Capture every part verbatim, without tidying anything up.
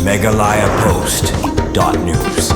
Meghalaya Post dot news.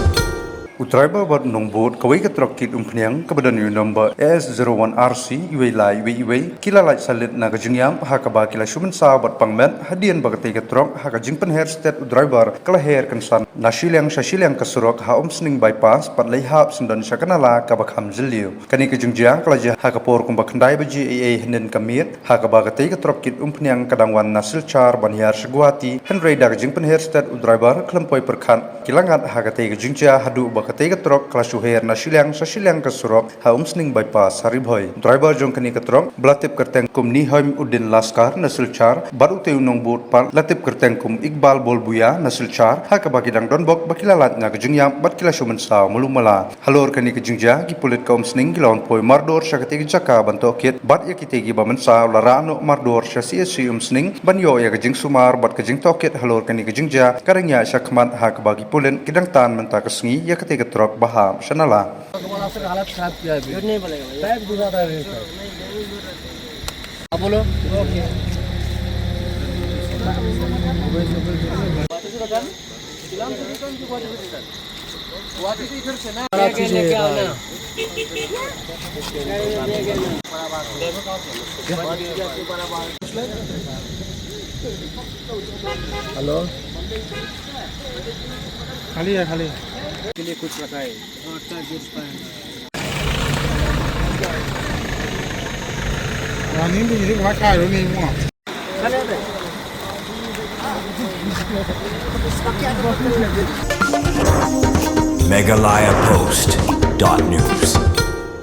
U driver bad nongbud kawei ka trok kit umphniang kaba don ïa u nombar S zero one R C wei lai wei wei ki la lait salit na ka jingïap ha kaba ki la shu mynsaw bad pang met hadien ba katei ka trok ha ka jingpynher stet u driver ka la her kynsan na shiliang sha shiliang ka surok ha Umsning Bypass pat lei hap syndon sha ka nala kaba kham jylliew. Kane ka jingjia ka la jia ha ka por kumba khyndai baje ei ei hynnin ka miet ha kaba katei ka trok kit umphniang ka dang wan na Silchar ban hiar sha Guwahati, hynrei da ka jingpynher stet u driver khlem poi pyrkhat ki la ngat ha katei ka jingjia haduh ba katei ka trok ka la shu her na shiliang sha shiliang ka surok ha Umsning Bypass ha Ri Bhoi. Driver jong kane ka trok ba la tip kyrteng kum Nihoim Uddin Laskar na Silchar bad utei u nongbud pat la tip kyrteng kum Iqbal Bolbuya na Silchar ha kaba ki dang donbok ba ki la lait na ka jingïap bad ki la shu mynsaw malu mala. Halor kane ka jingjia ki pulit ka Umsning ki la wan poi mardor sha katei ka jaka ban tohkit bad ïa kitei kiba mynsaw la rah noh mardor sha C S C Umsning ban ïoh ïa ka jingsumar bad ka jingtohkit halor kane ka jingjia ka dang ïaid shakhmat ha kaba ki pulit ki dang tan mynta ka sngi ïa katei ka trok ba hap sha nala. हेलो, खाली है, खाली है। के लिए कुछ रखा है। रानी भी यही वहाँ खा रही नहीं हुआ। Meghalaya Post dot news.